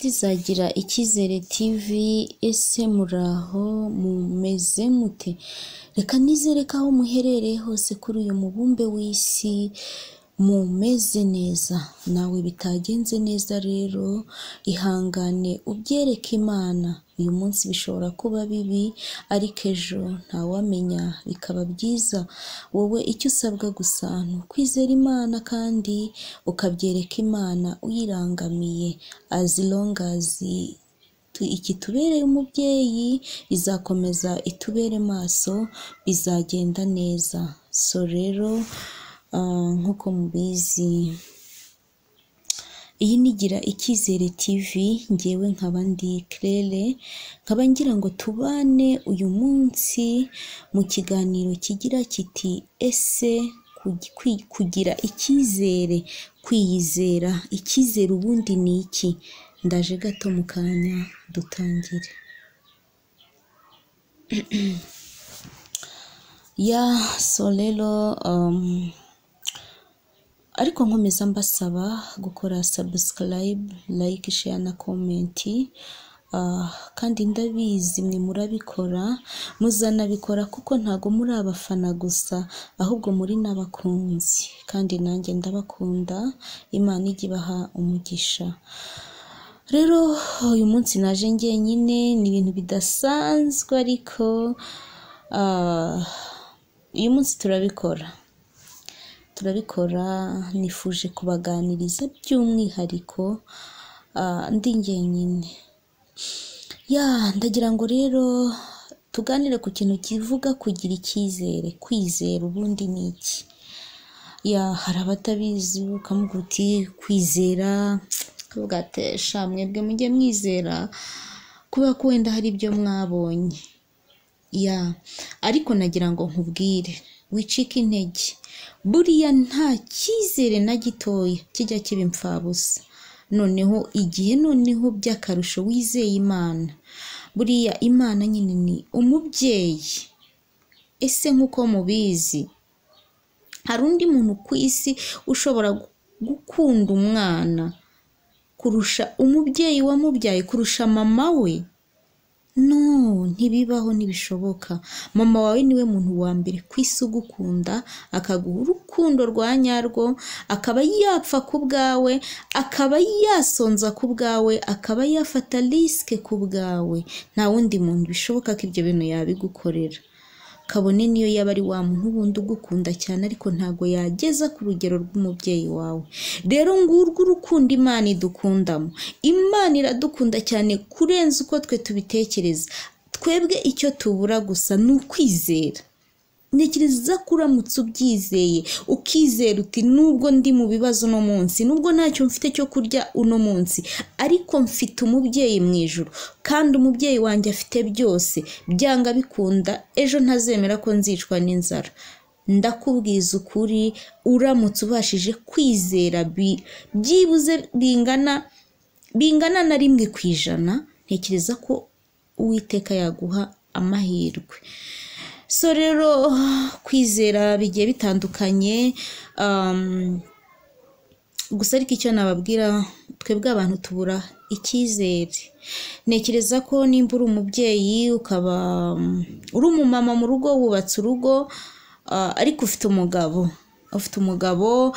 Za Icyizere TV, ese muraho mumeze mute? Reka nizere ko aho muherereye hose kuri uyu mubumbe w'isi mumeze neza. Nawe bitagenze neza rero ihangane ubyereke Imana. Uyu munsi bishobora kuba bibi ariko ejo ntawamenya bikaba byiza. Wowe icyo usabwa gusa ni ukwizera Imana kandi ukabyereka Imana uyirangamiye. As long as ikitubereye umubyeyi izakomeza itubere maso, bizagenda neza. So rero nk'uko mubizi iyi ni Gira Icyizere TV, njyewe nkaba ndi Claire, nkaba ngira ngo tubane uyu munsi mu kiganiro kigira kiti ese kugira icyizere, kwiyizera, icyizere ubundi ni iki? Ndaje gato mu kanya dutangire. Ya so rero ariko nkomeza mbasaba gukora subscribe, like, share na comment. Kandi ndabizi mwe murabikora, muzanabikora kuko ntago muri abafana gusa ahubwo muri n'abakunzi, kandi nanjye ndabakunda. Imana ijye ibaha umugisha. Rero uyu munsi naje njyenyine, ni ibintu bidasanzwe ariko uyu munsi turabikora, nifuje kubaganiriza by'umwihariko ndi njyenyine. Ya ndagira ngo rero tuganire ku kintu kivuga kugira icyizere, kwizera ubundi ni iki? Ya hari abatabizi ukamubwira uti kwizera, ukavuga ati sha mwebwe mujye mwizera kubera ko wenda hari ibyo mwabonye. Ya ariko nagira ngo nkubwire wicike intege, buriya nta cyizere na gitoya kijya kiba imfabusa. Noneho igihe noneho by'akarusho wizeye Imana, buriya Imana nyine ni umubyeyi. Ese nk'uko mubizi hari undi muntu ku isi ushobora gukunda umwana kurusha umubyeyi wamubyaye, kurusha mama we? No, ntibibaho, ntibishoboka. Mama wawe niwe muntu wa mbere ku isi ugukunda, akaguha urukundo rwa nyarwo, akaba yapfa ku bwawe, akaba yasonza ku bwawe, akaba yafata risike ku bwawe. Nta wundi muntu bishoboka ko ibyo bintu yabigukorera. Kabone niyo yaba ari wa muntu wundi ugukunda cyane, ariko ntago yageza ku rugero rw'umubyeyi wawe. Rero ngurwo urukundo Imana idukundamo. Imana iradukunda cyane kurenza uko twe tubitekereza. Twebwe icyo tubura gusa ni ukwizera. Ntekereza ko uramutse ubyizeye, ukizera uti nubwo ndi mu bibazo uno munsi, nubwo ntacyo mfite cyo kurya uno munsi, ariko mfite umubyeyi mu ijuru, kandi umubyeyi wanjye afite byose, byanga bikunda ejo ntazemera ko nzicwa n'inzara. Ndakubwiza ukuri, uramutse ubashije kwizera byibuze bingana na 1%, ntekereza ko Uwiteka yaguha amahirwe. So rero kwizera bigiye bitandukanye, gusa ariko icyo nababwira twebwe abantu tubura icyizere. Ntekereza ko nimba uri umubyeyi ukaba uri umumama mu rugo, wubatse urugo, ariko ufite umugabo,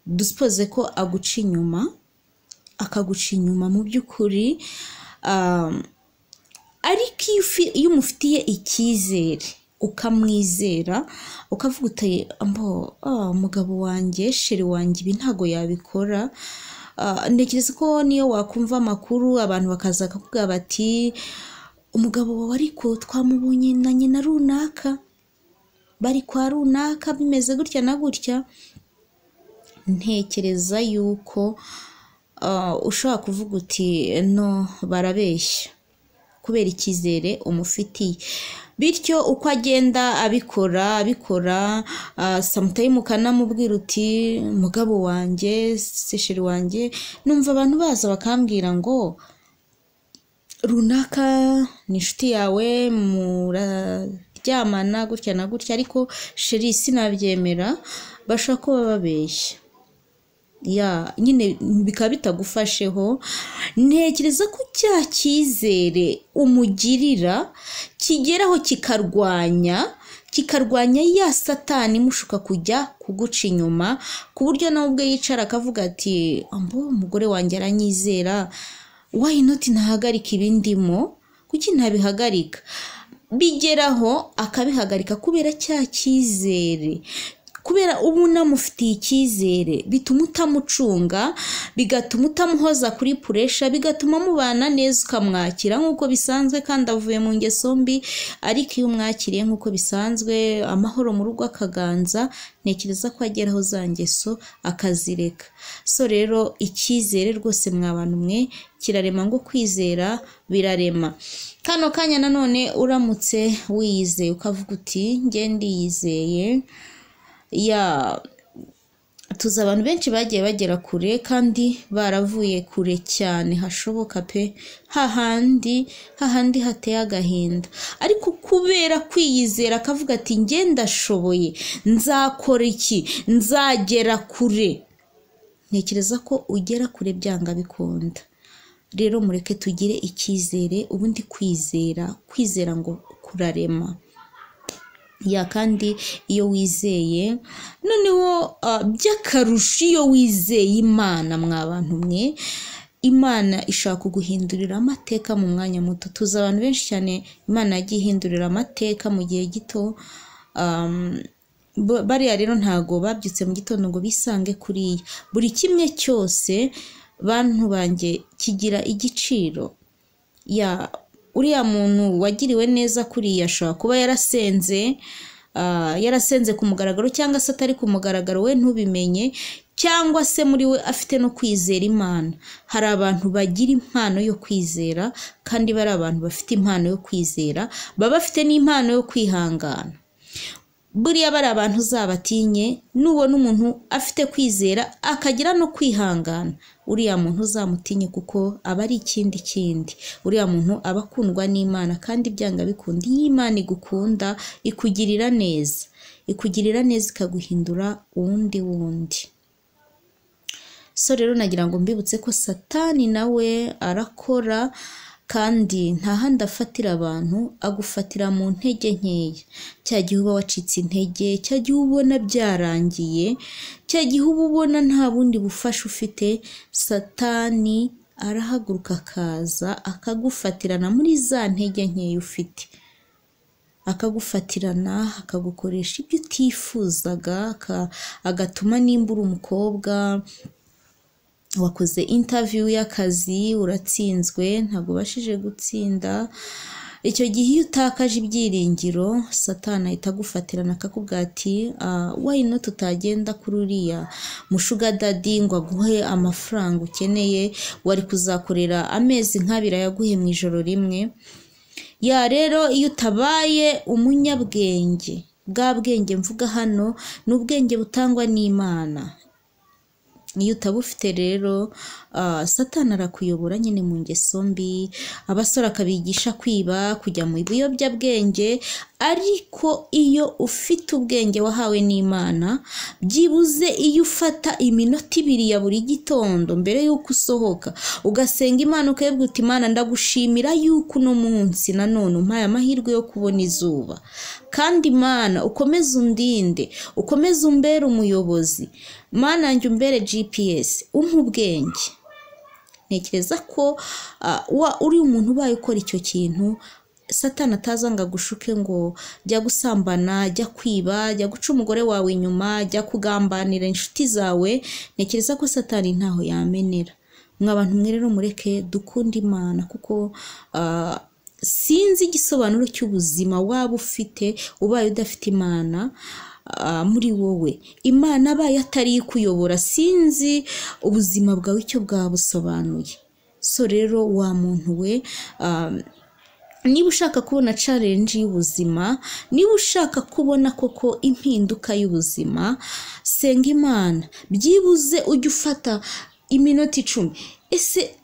dusipoze ko aguca inyuma, akaguca inyuma mu by'ukuri, ariko iyo umufitiye icyizere ukamwizera, ukavuga uti ambo umugabo wanjye, sheri wanjye ibi ntago yabikora. Ntekereza ko niyo wakumva amakuru abantu bakaza bakakubwira bati umugabo wawe ariko twamubonye na nyina runaka, bari kwa runaka, bimeze gutya na gutya. Ntekereza yuko ushobora kuvuga uti no barabeshya, kubera icyizere umufitiye. Bityo uko agenda abikora, sometime ukanamubwira uti mugabo wanjye, sheri wanjye, numva abantu baza bakambwira ngo runaka ni inshuti yawe, muraryamana gutya na gutya, ariko sheri sinabyemera. Bashobora kuba babeshya. Ya nyine bikaba bitagufasheho, ntekereza ko cya cyizere umugirira kigeraho kikarwanya ya satani imushuka kujya kuguca inyuma, ku buryo nawe ubwe yicara akavuga ati ambo umugore wanjye aranyizera, why not ntahagarika ibindimo, kuki ntabihagarika? Bigeraho akabihagarika kubera cya cyizere, kubera uba unamufitiye icyizere bituma utamucunga, bigatuma utamuhoza kuri puresha, bigatuma mubana neza ukamwakira nk'uko bisanzwe kandi avuye mu ngeso mbi, ariko iyo umwakiriye nk'uko bisanzwe amahoro mu rugo akaganza, ntekereza ko ageraho za ngeso akazireka. So rero icyizere rwose mwa bantu mwe kirarema, ngo kwizera birarema. Kano kanya nanone uramutse wiyizeye ukavuga uti njye ndiyizeye, ya tuzi abantu benshi bagiye bagera kure kandi baravuye kure cyane hashoboka pe, hahandi hateye agahinda, ariko kubera kwiyizera akavuga ati njye ndashoboye, nzakora iki, nzagera kure. Ntekereza ko ugera kure byanga bikunda. Rero mureke tugire icyizere, ubundi kwizera ngo kurarema. Ya kandi iyo wizeye noneho by'akarusho iyo wizeye Imana, mwa bantu mwe, Imana ishaka kuguhindurira amateka mu mwanya muto. Tuzi abantu benshi cyane Imana yagiye ihindurira amateka mu gihe gito. Bariya rero ntago babyutse mu gitondo ngo bisange kuriya. Buri kimwe cyose bantu banjye kigira igiciro. Ya uriya muntu wagiriwe neza kuriya ashobora kuba yarasenze, yarasenze ku mugaragaro cyangwa se atari ku mugaragaro we ntubimenye, cyangwa se muri we afite no kwizera Imana. Hari abantu bagira impano yo kwizera kandi bari abantu bafite impano yo kwizera, baba bafite n'impano yo kwihangana. Buriya bari abantu uzabatinye, nubona umuntu afite kwizera akagira no kwihangana, uriya muntu uzamutinye kuko aba ari ikindi kindi. Uriya muntu aba akundwa n'Imana kandi byanga bikunda. Iyo Imana igukunda ikugirira neza, ikugirira neza ikaguhindura uwundi wundi. So rero nagira ngo mbibutse ko satani nawe arakora kandi nta handi afatira abantu, agufatira mu ntege nkeya. Cya gihe uba wacitse intege, cya gihe ubona byarangiye, cya gihe uba ubona nta bundi bufasha ufite, satani arahaguruka akaza akagufatirana muri za ntege nkeya ufite, akagufatirana akagukoresha ibyo utifuzaga, agatuma nimba uri umukobwa wakoze interview y'akazi uratsinzwe, ntabwo ubashije gutsinda, icyo gihe iyo utakaje ibyiringiro satani ahita agufatirana akakubwira ati why not utagenda kuri uriya mushuga daddy ngo aguhe amafaranga ukeneye, wari kuzakorera amezi nk'abiri ayaguhe mu ijoro rimwe. Ya rero iyo utabaye umunyabwenge, bwa bwenge mvuga hano ni ubwenge butangwa n'Imana. Iyo utabufite rero satani arakuyobora nyine mu ngeso mbi, abasore akabigisha kwiba, kujya mu biyobyabwenge. Ariko iyo ufite ubwenge wahawe n'Imana, byibuze iyo ufata iminota ibiri ya buri gitondo mbere y'uko usohoka ugasenga Imana ukayibwira uti Imana ndagushimira yuko uno munsi nanone umpaye amahirwe yo kubona izuba, kandi Imana ukomeze undinde, ukomeze umbere umuyobozi, Mana yanjye umbere GPS, umpe ubwenge. Ntekereza ko uri umuntu ubaye ukora icyo kintu, satani ataza ngo agushuke ngo jya gusambana, jya kwiba, jya guca umugore wawe inyuma, jya kugambanira inshuti zawe. Ntekereza ko satani ntaho yamenera. Mwa bantu mwe rero mureke dukunde Imana, kuko sinzi igisobanuro cy'ubuzima waba ufite ubaye udafite Imana muri wowe. Imana abaye atari ikuyobora, sinzi ubuzima bwawe icyo bwabusobanuye. So rero wa muntu we, niba ushaka kubona challenge y'ubuzima, niba ushaka kubona koko impinduka y'ubuzima, senga Imana. Byibuze ujye ufata iminota 10. Ese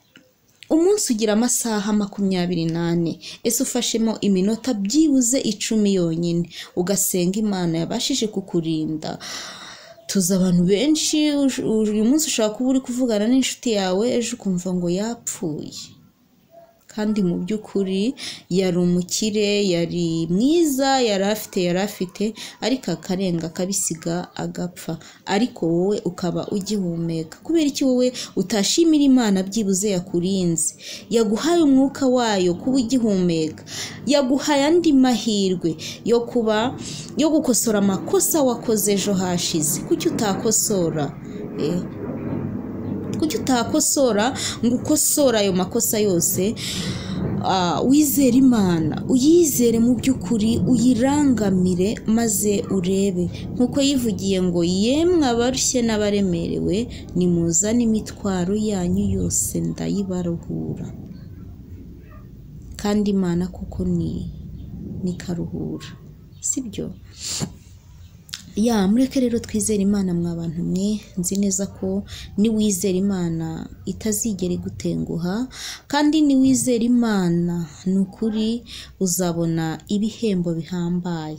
umunsi ugira amasaha 24, ese ufashemo iminota byibuze 10 yonyine ugasenga Imana yabashije kukurinda Tuzi abantu benshi, uyu munsi ushobora kuba uri kuvugana n'inshuti yawe, ejo ukumva ngo yapfuye, kandi mu by'ukuri yari umukire, yari mwiza, yari afite, ariko akarenga akabisiga agapfa, ariko wowe ukaba ugihumeka. Kubera iki wowe utashimira Imana byibuze yakurinze, yaguhaye umwuka wayo kuba ugihumeka, yaguhaye andi mahirwe yo kuba yo gukosora amakosa wakoze ejo hashize? Kuki utakosora? Kuki utakosora ngo ukosore ayo makosa yose? Wizere Imana, uyizere mu by'ukuri, uyirangamire maze urebe nk'uko yivugiye ngo yemwe abarushye n'abaremerewe, nimuzane imitwaro yanyu yose ndayibaruhura. Kandi Imana kuko ni karuhura, sibyo? Ya mureke rero twizere Imana mwa bantu mwe, nzi neza ko niwizera Imana itazigera igutenguha, kandi niwizera Imana ni ukuri uzabona ibihembo bihambaye.